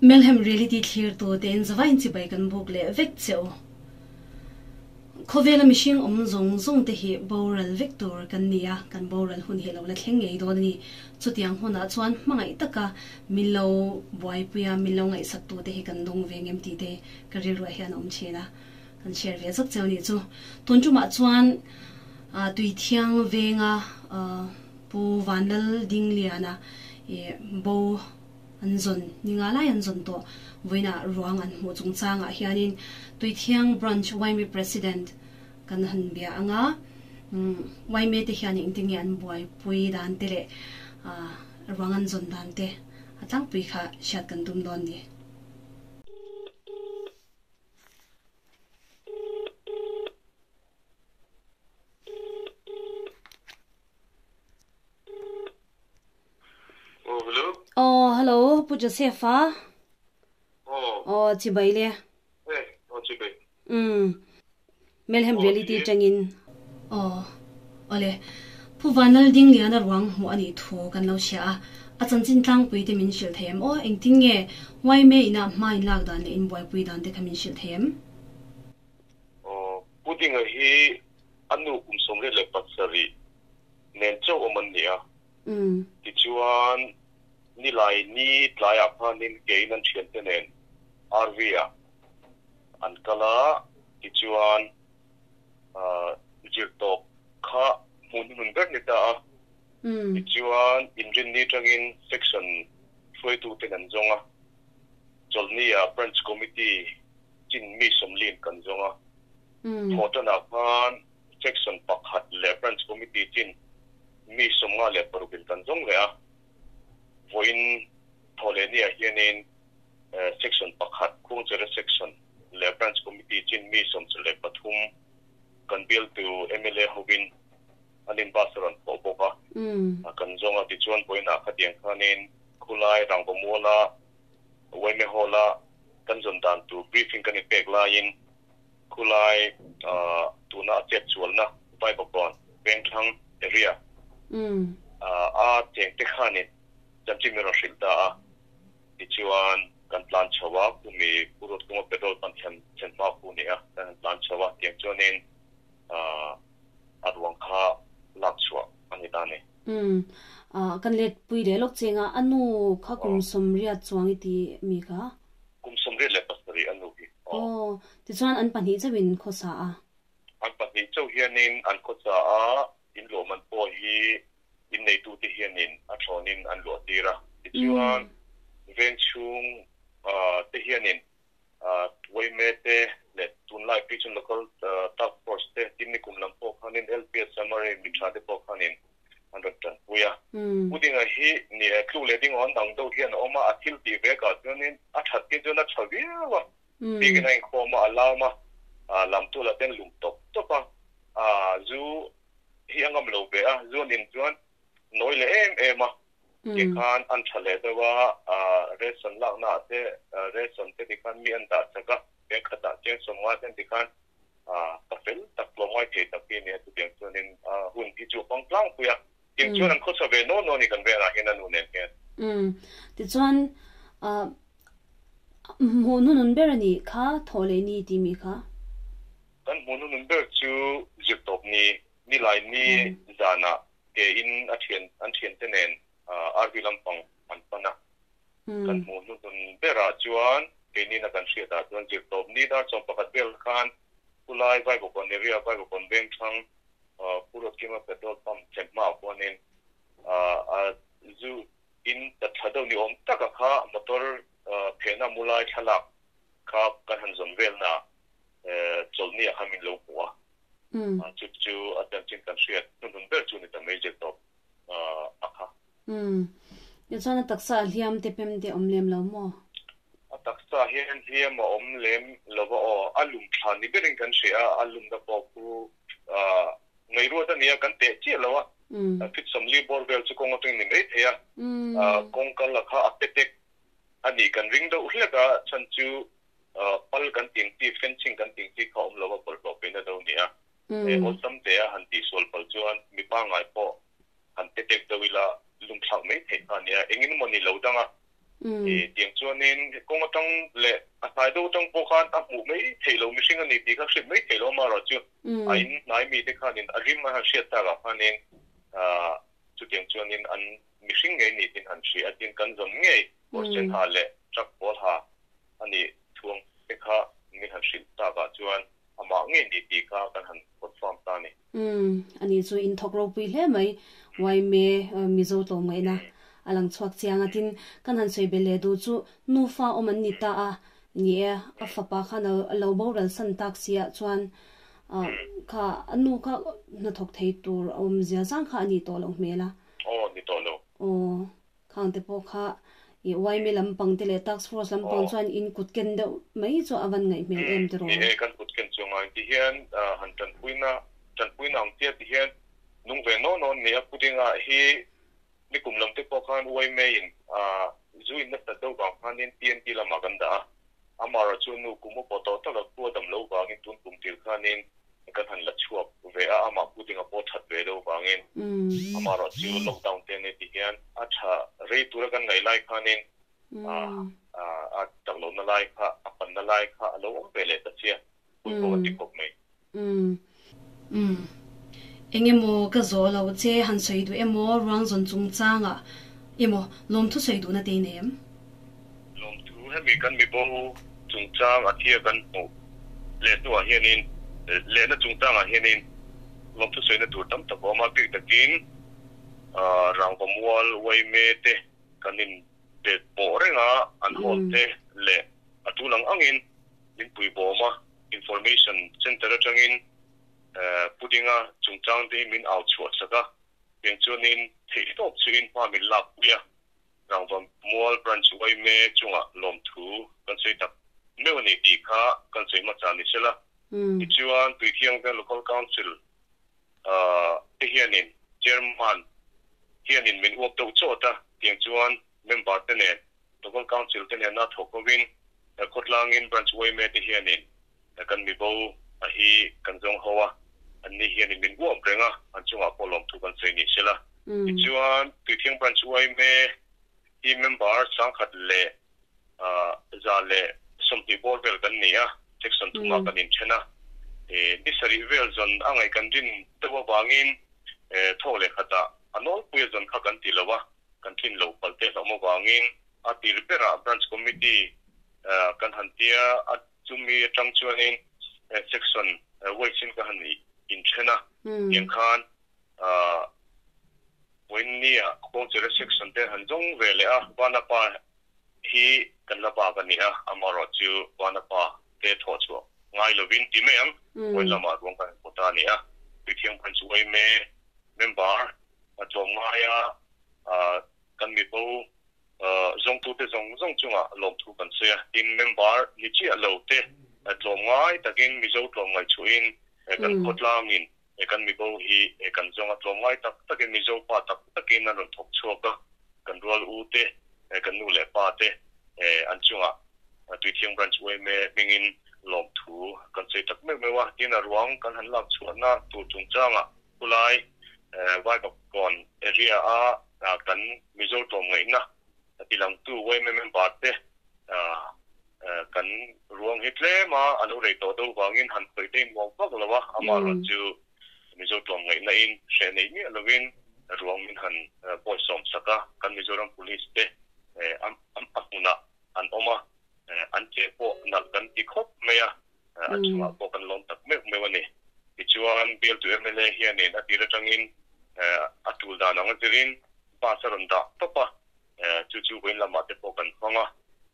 Melhem Reality thlir tu tein zavain chibai kan buk leh vek che u. Khawvela mihring awm zawng zawng te hi boral vek tur kan ni a, kan boral hun hi lo la thleng ngei dawn a ni. Chutiang hunah chuan hmangaih taka min lo buaipui a, min lo ngaihsak tu te hi kan dawng ve ngem tih te ka rilruah hian a awm thin a, kan share ve zak cheu a nih chu. Tun tumah chuan Tuithiang venga Pu Vanlal Dingliana bo an zawn ni nga lai an zawn tawh. Vawiinah ruang an hmuh chungchangah hianin Tuithiang Branch yma President kan han bia ang a, yma te hian engtin nge an buaipui dan te leh ruang an zawn dan te a tlangpui kha hriat kan tum dawn ni. Oh, hello. Oh, hello, Pu Joseph a. Oh. Oh, chibai le. Eh, oh chibai. Melhem reality tangin. Oh, ole. Pu Vanlal ding lian a ruang hmu ani thu kan lo hria a. A chanchin tlangpui te min hrilh thei em? Aw, engtin nge YMA ina hma in lak dan leh in buaipui dan te kha min hrilh thei em? Oh, Pu Dinga hi a nu kum 27 nen chauh awm an ni a. Tichuan, nilai ni tlaiah khanin keiin an thiante nen RV-ah an kal a, tichuan zirtawp kha hmuh hnuhnun ber ni ta a. Tichuan, inrinni atangin section hruaituten an zawng a, chawlhnia branch committee chin mi sawmlin kan zawng a, thawhtanah khan Section pakhat leh Branch Committee chin mi 56 in kan zawng leh a, vawiin Thawhlehniah hianin Section pakhat Khuangchera Section leh Branch Committee chin mi 23 kan bialtu mla hovin an in bus a rawn thawh bawk a, kan zawng a. Tichuan vawiinah khatiang khanin khulai Rangvamuala yma Hall-a kan zawn dan tur briefing kan inpek laiin Khulai tuna a chet chualna Vaivakawn Vengthlang area a cheng te khanin chanchin min rawn hrilh ta a, tichuan kan tlan chho a, khumi Pu Ruatkunga petrol pump thlen thlen hma khu ni a, kan han tlan chho a, tiang chuanin a ruang kha lak chhuah a ni ta a ni. Kan let pui leh lawk cheng a, a nu kha kum 80 chuang i ti mi kha? Kum 87 a nu hi. Aw, tichuan an pahnih chauhin khawsa a. An pahnih chauh hianin an khawsa a, in luahman pawh hi in neitute hianin a thlawnin an luah tir a. Tichuan veng chhung te hianin yma te leh tunlai phei chuan local task force te tin nikum lam pawh khanin LPS Samari mitha te pawh khanin an rawn tanpui a. Pu Dinga hi ni e, tluk leh ding awn dang deuh hian a awm a, a thil tih vek ah chuanin a that te chuan a tha viau a, bikin a inkhawm a, a lam a, lamtu lah ten lum tawp tawp a, zu hi a ngam lo ve a, zu an in chuan nawi leh em em a, tikhan an tha leh deuh a, ration lakna ah te ration te tikhan mi an dah chak a, vengkhat ah chiang 50 ten tikhan Ka fel tak tlawmngai thei tak hi a nia chutiang chuanin hun hi chu a pang tlangpui a, tiang chuan an khawsa ve nawn nawn i kan velah hian a nu nen hian. Umm tichuan hmuh hnunun ber a nih kha thawh leh ni tih mi kha? Kan hmuh hnunun ber chu zirtawp ni, nilai ni zanah ke in a thian an thiante nen RV lampang an pan a. Kan hmuh hnuhnun berah chuan keinin a kan hriatah chuan zirtawp ni dar 11 vel khan Khulai Vaivakawn area Vaivakawn Vengthlang Pu Ruatkima petrol pump thlen hmaah khuanin a zu in ta tha deuh ni awm taka kha motor phehna mu lai thlalak kha kan han zawn velnaah chawlhni ah khan min lo hmu a, chu chu a chanchin kan hriat hnuhnun ber chu ni ta mai zirtawp a kha. Umm. Tichuan a taksa a hliam te pem te awm lem lo maw? A taksa hian hliam a awm lem lo va aw. A lum thla ni berin kan hria a, a lumna pawh khu ngaihruat a nia, kan teh chiah lo a. Fit 40 bawr vel chu kawng atangin ni mai thei a. Kawng kal a kha a petek a nih kan ring deuh hlek a, chhan chu pal kan tih ang chi, fencing kan tih ang chi kha awm lo a, bawlhhlawh peihna deuh a ni a. Awlsam te a han tihsual palh chuan mi pangngai pawh han pe tek deuh ila lum thlak mai theih kha a nia, engin emaw ni lo dang a, tiang chuan. Chuanin kawng atang leh a hnai deuh atang pawh khan a hmuh mai theih loh mihring a ni tih kha hriat mai theih loh amaherawhchu a in hnai mite khanin a rim a han hriat takah khanin chutiang chuanin an mihring ngei ni tin han hria a, tin kan zawn ngei kawr sen ha leh truck pawl ha a nih thuang te kha min han hrilh takah chuan amah ngei ni tih kha kan han confirm ta a ni. Umm, ani chu in thawk ropui hle mai. Yma Mizo tlawmngaihna a lang chhuak chiang a, tin kan han sawi belh leh duh chu nufa awm an ni ta a, ni e, a fapa khan a lo boral san tak si ah chuan kha a nu kha hnathawk thei tur a awm zia zang kha a ni tawh loh hmel a. Aw, ni tawh lo. Aw, Khang te pawh kha i YMA lampang te leh Task Force lampang chuan in kut ken deuh mai chu a van ngaih hmel em tiraw? Ni e, kan kut ken chu ngai ti hian han tanpuina tanpuina ang tia ti hian nung ve nawn nawn ni a pudinga hi nikum lam te pawh khan YMA in zu in nasat deuh vang khanin TNT lamah kan dah a, Amara chu nu kum upa tawh tak a khua dam lo vangin tun kum tir khanin kan han la chhuak ve a, amah pu ding a pawh that ve deuh vangin amarawh chu lockdown te ani ti hian a tha rei tura kan ngaih lai khanin a chak lohna lai kha a panna lai kha a lo awm ve leh ta sia, pui pawh a ti khawp mai. Umm. Engemaw ka zawh lo che han sawi duh emaw ruang zawn chungchangah emaw lawmthu sawi duhna te i nei em? Lawmthu hemi kan mibo chungchang a thia kan hmuh leh hnuah hianin lehna chungchangah hianin lawmthu sawina tur tam tak a awm a, bik takin rangva mual uaime te kan in bet pawh reng a, an hawn te leh a tul ang angin min pui bawm a. Information Centre atangin Pudinga chungchang te hi min au chhuah sak a, tiang chuanin theihtawp chuin hma min lak pui a, Rangva Mual Branch yma chungah lawmthu kan sawi tak meuh a ni tih kha kan sawi hmasa ni sela. Tichuan Tuithiangveng Local Council te hianin Chairman hianin min uap deuh chawt a, tiang chuan member te nen Local Council te nena thawk hovin khawtlangin Branch yma te hianin kan mibo a hi kan zawng ho a, anni hianin min uap reng a, an chungah pawh lawmthu kan sawi ni sela. Tichuan Tuithiang Branch yma hi member 1120 bawr vel kan ni a, section thumah kan inthen a, ni sarih vel zawn a ngaih kan rin deuh avangin thawk leh khatah a nawlpui a zawn kha kan ti lo a, kan tlin lo palh te hlauh avangin a tir berah Branch Committee kan han tia a, chumi atang chuanin section wise in ka han inthen a, tiang khan vawiinnia Kawngchera section te han zawng ve leh a, Vanapa hi kan la bak a ni a, amaherawh chu Vanapa te thawh chhuah ngai lovin ti mai ang, vawiin lamah ruang kan han pawt a ni a, Tuithiang Branch yma member a tlawm ngai a, kan mibo zawngtute zawng zawng chungah lawmthu kan sawi a, tin member ni chiah lo te tlawm ngai takin Mizo tlawm ngaihchhuahin kan khawtlangin kan mibo hi kan zawng a, tlawm ngai tak takin Mizo pa tak takin an rawn thawk chhuak a, kan rual u te, kan nu leh pa te an chungah Tuithiang Branch yma hmingin lawmthu kan sawi tak meuh meuh a, tin a ruang kan han lak chhuahna tur chungchangah Khulai Vaivakawn area a kan Mizo tlawmngaihna tilangtu yma member te kan ruang hi tlem a, a lo rei tawh deuh vangin han khawih te in muang vak lo a, amaherawh chu Mizo tlawmngaihna in hreh nei miah lovin ruang min han bawisawm sak a, kan Mizoram Police te a hmunah an awm a, an che pawh nalh kan ti khawp mai a. a chungah pawh kan lawm tak meuh meuh a ni. Tichuan, bialtu mla hianin a tir atangin a tul dan ang a zirin bus a rawn dah tawp a, chu chu vawiin lamah te pawh kan hmang a.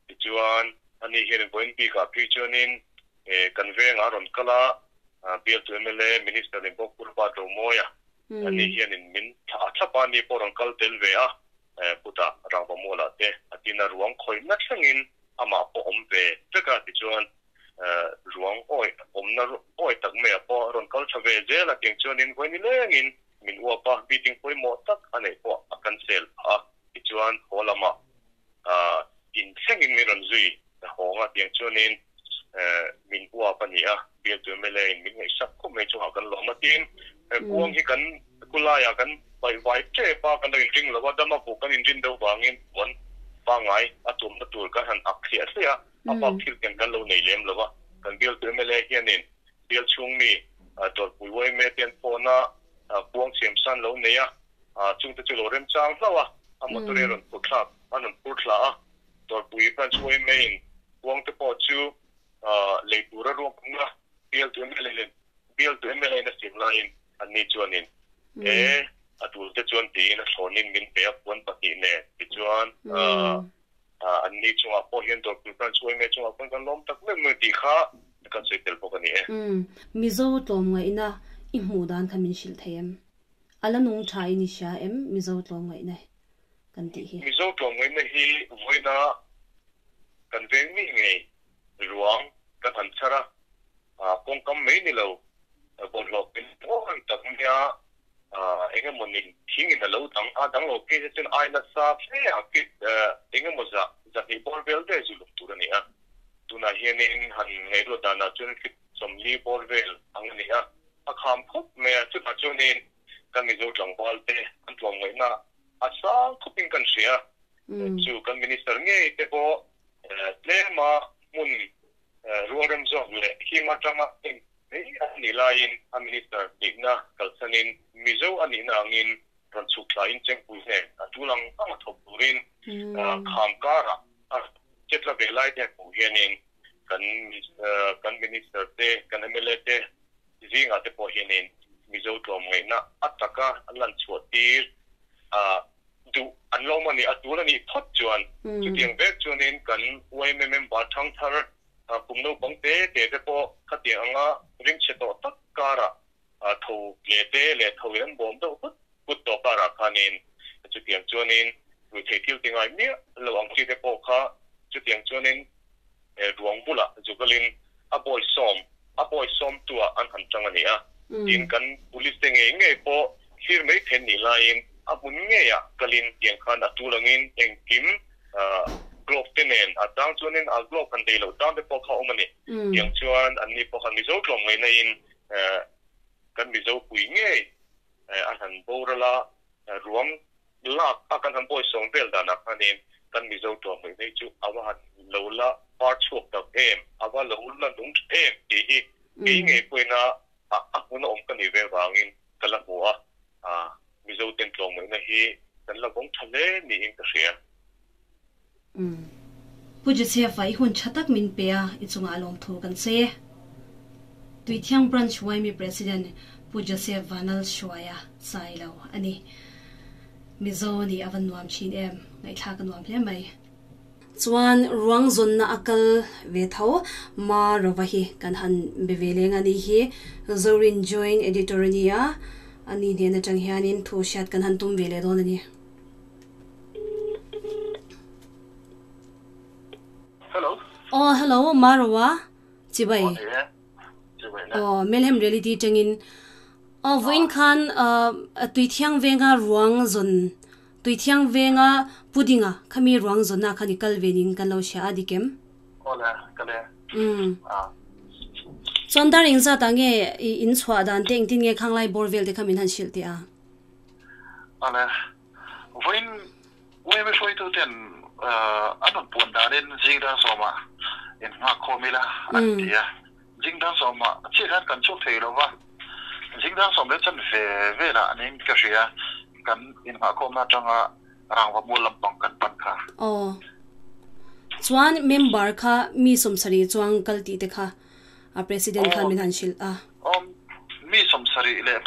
Tichuan, ani hianin vawiin bikah phei chuanin kan vengah a rawn kal a, bialtu mla Minister ni bawk Pu Robert Romawia ani hianin min thlah a thlap a, ani pawh rawn kal tel ve a, kutah rangva mualah te a tin a ruang khawihna thlengin amah pawh awm ve vek a, tichuan ruang awi awmna awi tak mai ah pawh a rawn kal tha ve zel a, tiang chuanin vawi ni lengin min uap a, meeting pawimawh tak a neih pawh a cancel phah a, tichuan haw lamah in thlengin min rawn zui hawng a, tiang chuanin min uap a ni a, bialtu mla in min ngaihsak khawp mai chungah kan lawm a, tin kuang hi kan kulaiah kan paih vai tep a, kan lo inring lo a, dama buk kan inrin deuh vangin puan pangngai a tumna tur kan han ak thliah thliah a, a bak thil ken kan lo nei lem lo a. Kan bialtu mla hianin bial chhung mi Dawrpui yma te an phone a, kuang siam san lo nei a, chungte chu lo remchang hlauh a, a motor hi a rawn phur thlak, a rawn phur thla a. Dawrpui Branch yma in kuang te pawh chu lei tur a ruak ang a, bialtu mla in bialtu mla in a siam laiin anni chuanin e a tul te chuan tiin a thlawnin min pe a, puan pahnih nen tichuan anni chungah pawh hian Dawrpui Branch yma chungah pawhin kan lawm tak meuh meuh tih kha kan sawi tel bawk a ni e. Mizo tlawmngaihna i hmuh dan kha min hrilh thei em? A la nung tha in i hria em Mizo tlawmngaihna kan tih hi? Mizo tlawmngaihna hi vawiina kan veng mi ngei ruang kan han chhar a, kawngkam mai ni lo bawlhhlawh pin ngawi tak nia eng emaw ni thingin a lo dang a, dang lo phei hi chuan ai nasa hle a kit eng emaw zah zahnih bawr vel vel zu lum tur a ni a. Tunah hianin han ngaihruat danah chuan kit sawmli bawr vel ang a ni a, a kham khawp mai a, chutah chuanin kan Mizo tlangval te an tlawmngaihna a sang khawpin kan hria a, chu kan Minister ngei te pawh tlema hmun rualrem zawk leh him atanga en mai a nih laiin a Minister nihna kalsanin Mizo a nihna angin rawn chhuk thlain chengpui nen a tul ang ang a thawk turin kham karah a chetla ve lai te hmuh hianin kan kan Minister te kan mla te zingah te pawh hianin Mizo tlawmngaihna a taka lan chhuah tir a duh an lo awm a ni, a tul a nih phawt chuan chutiang vek chuanin kan yma member thangthar kum naupang te te te pawh khatiang anga rimchhe tawh tak karah tho leh te leh tho in an bawm deuh vut vut tawh karah khanin chutiang chuanin ruihtheih thil ti ngai miah lo ang chi te pawh kha chutiang chuanin ruang bulah zukalin a bawi sawm a bawi sawmtuah an han tang a ni a. Tin, kan police te ngei ngei pawh thlir mai theih nih laiin a hmun ngeiah kalin tiang khan a tul angin engkim glove te nen a chang chuanin a glove han dei loh chang te pawh kha a awm a ni. Tiang chuan anni pawh khan Mizo tlawm ngaihna in kan Mizo pui ngei a han boral a, ruang lak a kan han bawi sawm vel danah khanin kan Mizo tlawm ngaih mai chu a va han lo la par chhuak tak em, a va lo la nung tha em tih hi kei ngei pawhin a a hmun a awm ka nih ve vangin ka la hmu a, Mizo ten tlawm ngaihna hi kan la vawng tha hle niin ka hria. Pu Joseph-a i hun tha tak min pe a, i chungah lawmthu kan sawi e. Tuithiang Branch YME President Pu Joseph Vanal Hruaia sai lo a ni. Mizo nih a van nuam thin em, ngaihthlak a nuam hle mai. Chuan ruang zawnna a kal ve tho Ma Rova hi kan han be ve leng a ni hi Zorin Joint Editor a ni a, a ni hnen atang hianin thu hriat kan han tum ve leh dawn a ni. Hello. Oh, hello, Marwa. Chibai. Oh, ni e. Chibai le. Oh, Melhem Reality tangin. Oh, voin khan uh, tuithiang venga ruang zon tuithiang venga pudinga khami ruang zona khani kal venin kan lo sha adikem. Oh le, kale. Ah. Chuan dar eng zat ah nge i in chhuah dan te engtin nge khanglai bawr vel te kha min han hrilh teh a. Ale. Vawiin UMA hruaituten an rawn puan danin zingdar sawmah innghak khawm ila an ti a. Zingdar sawmah chiah khan kan chhuak thei lo va, zingdar sawm leh chan ve velah niin ka hria kan innghah khawmna atanga rangva mual lampang kan pan kha. Aw. Chuan member kha mi sawmsarih chuang kal tih te kha a President khan min han hrilh a. Aw, mi 73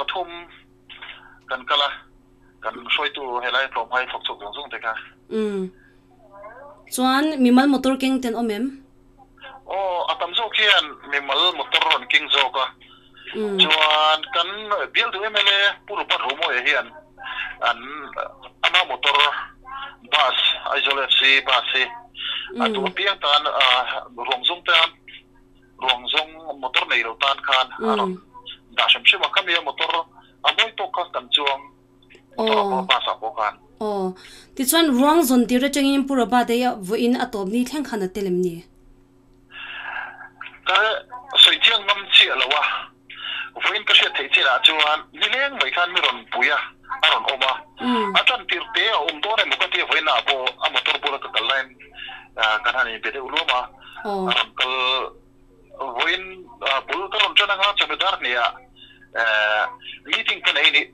kan kal a. Kan hruaitu helai tlawmngai thawk chhuak zawng zawng te kha. Umm. Chuan mimal motor keng ten awm em? Aw, a tam zawk hian mimal motor rawn keng zawk a. Chuan kan bialtu mla Pu Robert Romawia hian an ama motor bus Aizawl FC bus hi a duh apiang tan ruang zawng tan ruang zawng motor nei lo tan khan a rawn dah hrim hrim a. Khami a motor A mawi tawk kha kan chuang motor ah pawh bus ah pawh khan. Aw. Tichuan ruang zawn tir atangin Pu Robert a vawiin a tawp ni thleng khan a tel em ni? Ka sawi chiang ngam chiah lo a. Vawiin ka hriat theih chinah chuan nileng mai khan mi rawn pui a, a rawn awm a. A tan tirh te a awm dawn emaw ka tia vawiinah pawh a motor bula ka kal laiin kan han inbe deuh luam a, a rawn kal vawiin bul ka rawn tan anga chawhnu dar hniah meeting ka nei nih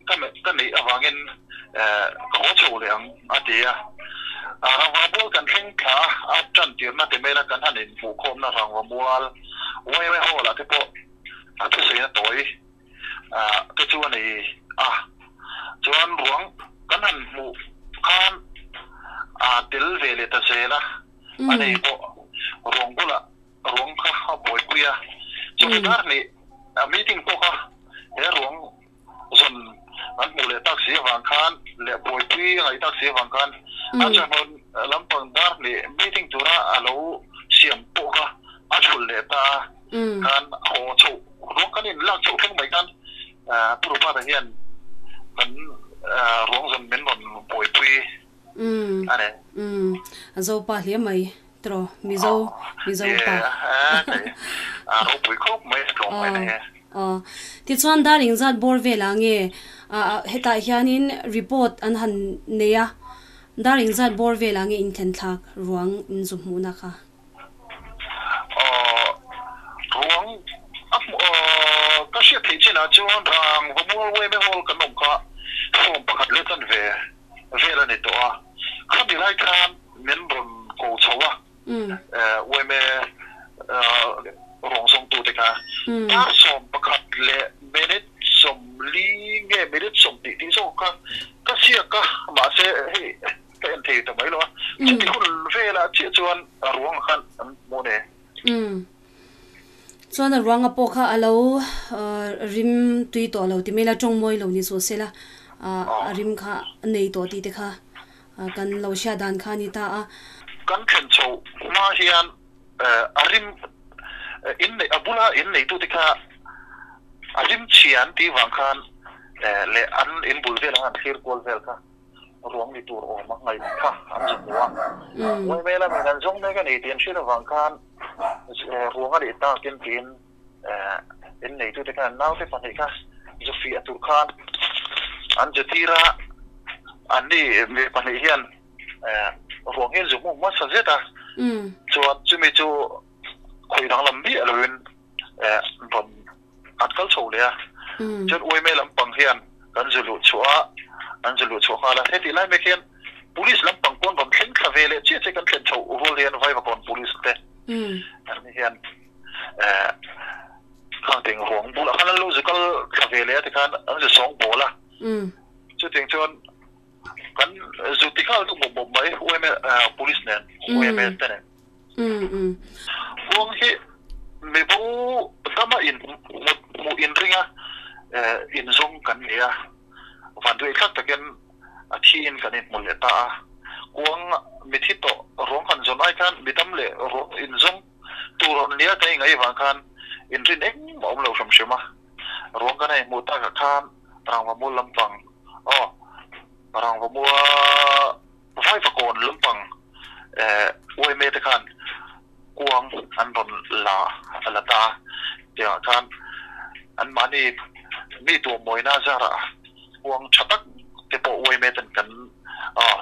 ka neih avangin ka haw chho leh ang a ti a. Rangva mual kan thleng thla a, a tan tirhna ti maila kan han inhmuhkhawmna Rangva mual YMA Hall ah te pawh a thusawiin a tawi te chu a nei a, chuan ruang kan han hmuh khan a tel ve leh ta zel a, a nei pawh ruang bulah ruang kha a buaipui a, chumi dar hnih meeting pawh kha he ruang zawn an hmuh leh tak si avang khan leh buaipui a ngaih tak si avang khan a chawhnu lampang dar hnih meeting tura a lo siam pawh kha a thulh leh ta a, khan haw chhoh ruang kan in lak chhoh thleng mai khan Pu Rupata hian kan ruang zawn min rawn buaipui a ni. A Zopa hle mai tiraw Mizo Mizo pa. A ropui khawp mai a tlawm mai na he. Aw. Tichuan dar engzat bawr velah nge hetah hianin report an han nei a, dar engzat bawr velah nge inthlen thlak ruang in zu hmuhna kha? Aw, ruang a hmuh aw ka hriat theih chinah chuan rang va mual uaime hall kan awm kha form pakhat leh chan ve vel a ni tawh a, khami lai khan min rawn ko chho a, uaime ruang zawngtute kha dar 11 leh minute 40 nge minute 20 tih zawk kha ka siak a, mahse hei Ka en thei ta mai lo a, chuti hun velah chiah chuan a ruang khan an hmu a ni. Umm. Chuan a ruanga pawh kha a lo rim tui tawh lo ti mai la, tawng mawi lo ni suh se la, a rim kha a nei tawh tih te kha kan lo hriat dan kha a ni ta a. Kan thlen chhoh hma hian a rim in neih, a bula in neitute kha a rim chhia an tih vang khan leh an in bul vel ang an thlir kual vel kha. Ruang ni tur awm a ngaih kha an zu hmu a. Ngawi mai lamin an zawng mek a ni tih an hriat avang khan ruang a nih takin tiin in neitute khan an naute pahnih kha zu fiah tur khan an zu tir a. Anni mi pahnih hian ruang hi an zu hmu hmasa zet a. Chuan chumi chu khawi danglam miah loin rawn an kal chho leh a, chuan uaime lampang hian kan zu luh chhuah a, an zu luh chhuah nghal a, hetih lai mek hian police lampang pawn rawn thleng thla ve leh chiah chiah kan thlen chhoh rual hian Vaivakawn police te an ni hian khang teng ruang bulah khan an lo zu kal thla ve leh a tikhan an zu sawng bawl a, chutiang chuan kan zu ti nghal deuh mawp mawp mai uaime police nen uaime te nen. Huang hi mibo dama in hmuh inring a, inzawng kan ni a, vanduai thlak takin a thiin kan inhmu leh ta a. Kuang mithi tawh ruang han zawn ai khan midam leh ruang inzawng tur rawn nia ka ingaih vang khan inrin engmah awm lo hrim hrim a. Ruang kan hei hmuh takah khan Rangvamua lampang, aw Rangvamua Vaivakawn lampang uaime te khan kuang an rawn la a la ta a, tiangah khan anmahni mi tuahmawina zarah kuang tha tak te pawh uaime ten kan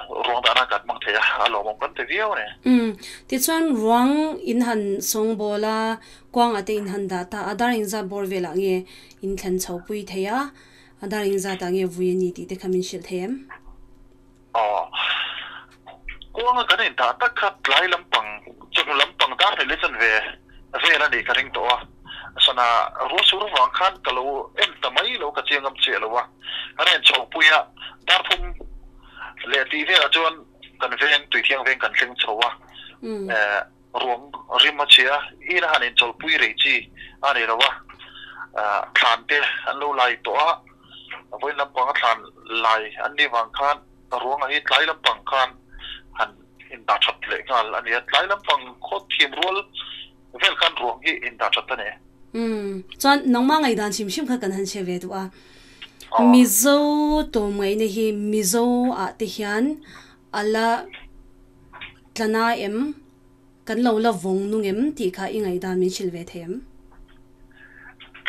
ruang dahna kan hmang thei a, a lawmawm kan ti viau a ni. Umm, tichuan ruang in han sawngbawl a, kuangah te in han dah ta a, dar engzat bawr velah nge in thlen chho pui thei a, dar engzatah nge vui a ni tih te kha min hrilh thei em? Aw, kuanga kan indah tak kha tlai lampang, chawhnu lampang dar hnih leh chanve vel a nih ka ring tawh a, sana ruah sur vang khan ka lo en ta mai lo, ka chiang ngam chiah lo a, kan en chho pui a, dar thum leh tih velah chuan kan veng, Tuithiang veng kan thleng chho a, ruang rim a chhia, ina han inchawlhpui rei chi a ni lo a, thlan te an lo lai tawh a, vawiin lampanga thlan lai an nih vang khan ruanga hi tlai lampang khan han indah that leh nghal a ni a, tlai lampang khaw thim rual vel khan ruang hi indah that a ni. Umm, chuan nangmah ngaihdan hrim hrim kha kan han hre ve duh a, Mizo tawmngaihna hi Mizo ah te hian a la Tlana em? Kan lo la vawng nung em tih kha i ngaihdan min hrilh ve thei em?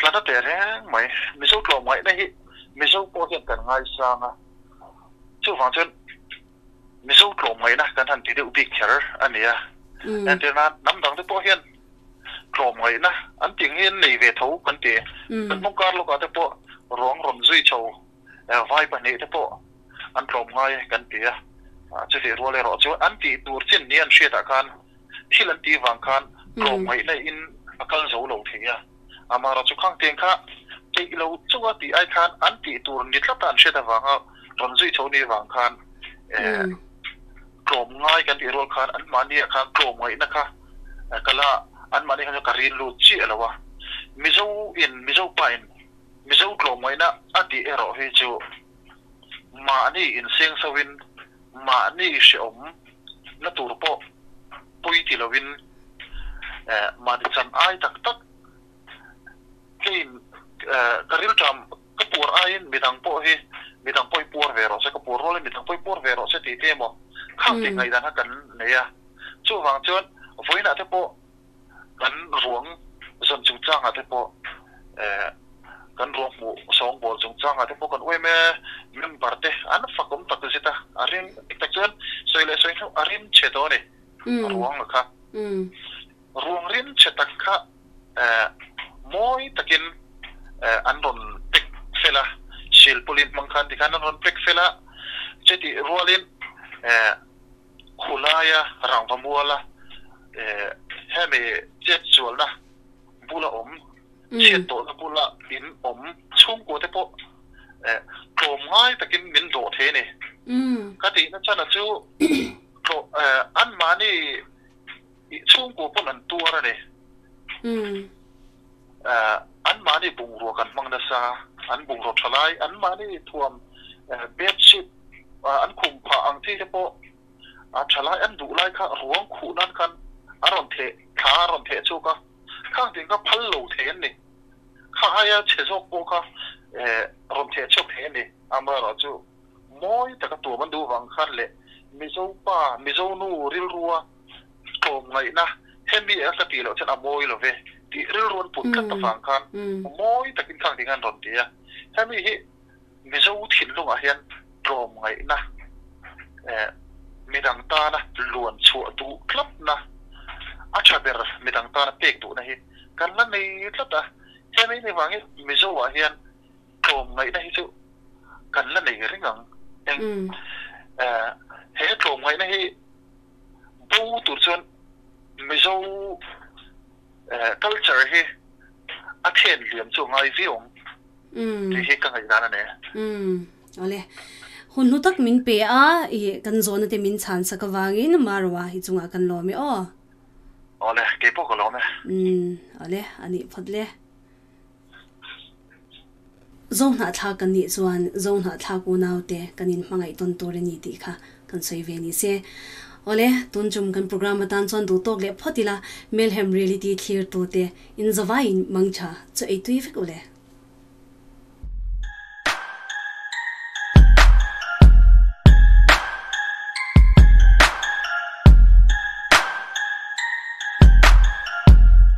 Tla na teh reng mai. Mizo tlawmngaihna hi Mizo pawh hian kan ngaisang a, chuvang chuan Mizo tlawmngaihna kan han ti deuh bik kher a nia. Entir nan hnam dang te pawh hian tlawmngaihna an tih ang hi an nei ve tho kan ti. Kan hnung kar lawkah te pawh ruang rawn zui chho vai pahnihte pawh an tlawm ngai e kan ti a, chutih rual erawh chuan an tih tur chin ni an hriatah khan thil an tih vang khan tlawm ngaihna in a kal zo lo thei a, amaherawh chu khang tiang kha peih lo chunga tih ai khan an tih tur ni tlata an hriat avanga rawn zui chho ni vang khan tlawm ngai kan tih rual khan anmahniah khan tlawm ngaihna kha kala anmahni khan ka rin lut chiah lo a, Mizo in Mizo pa in Mizo tlawmngaihna a tih erawh hi chu mahni inseng sauhin mahni hrehawm na tur pawh pawi ti loin mahni chan ai tak tak keiin ka rilṭam ka puar aiin midang pawh hi midang pawh hi puar ve rawh se, ka puar rualin midang pawh hi puar ve rawh se tih te emaw khang tih ngaihdan kha kan nei a. Chuvang chuan vawiinah te pawh Kan ruang zawn chungchangah te pawh eh kan ruang hmuh sawngbawl chungchangah te pawh kan uaime member te an fakawm tak zet a, a rim dik tak chuan sawi leh sawi hnuh a rim chhe tawh a ni ruang a kha. Ruang rim chhe tak kha eh mawi takin eh an rawn pack fel a, silpawlin hmang khan tikhan an rawn pack fel a, chutih rualin eh Khulaia rangva muala hemi chetsualna bula awm, chhiat tawhna bula in awm chhungkua te pawh tlawm ngai takin min dawh thei a ni. Ka tihna chana chu anmahni chhungkua pawn an tuar a ni. Anmahni bungrua kan hmang nasa, an bungraw tha lai, anmahni thuam bedsheet an khum phah ang chi te pawh a tha lai an duh lai kha ruang khuh nan khan a rawn theh thla a rawn theh chhuak a, khang ting kha phal lo thei an ni. Kha aia chhe zawk pawh kha rawn theh chhuak thei an ni. Amaherawhchu mawi taka tuam an duh vang khan leh Mizo pa, Mizo nu rilrua tlawmngaihna hemi a ka tih loh chuan a mawi lo ve tih rilru an put tlat avang khan mawi takin khang ding an rawn ti a. Hemi hi Mizo thinlungah hian tlawmngaihna midang tana luan chhuah duh tlatna a tha ber midang tana pek duhna hi kan la nei tlat a. Hemi ni vangin Mizo-ah hian tlawmngaihna hi chu kan la nei reng ang. Eng he tlawmngaihna hi bo tur chuan Mizo culture hi a then liam chu a ngai viau ang tih hi ka ngaihdan a ni. Umm awle. Hun hlu tak min pe a, i kan zawhna te min chhan sak avangin Marwa hi chungah kan lawm e aw. Awle, kei pawh ka lawm e. Umm awle, a nih phawt le. Zohnahthlak kan nih chuan Zohnahthlak unaute kan inhmangaih tawn tur a ni tih kha kan sawi ve ni se. Awle, tun chum kan program atan chuan duh tawk leh phawt ila, Melhem Reality thlir tute in zavaiin mangtha chu ei tui vek ule.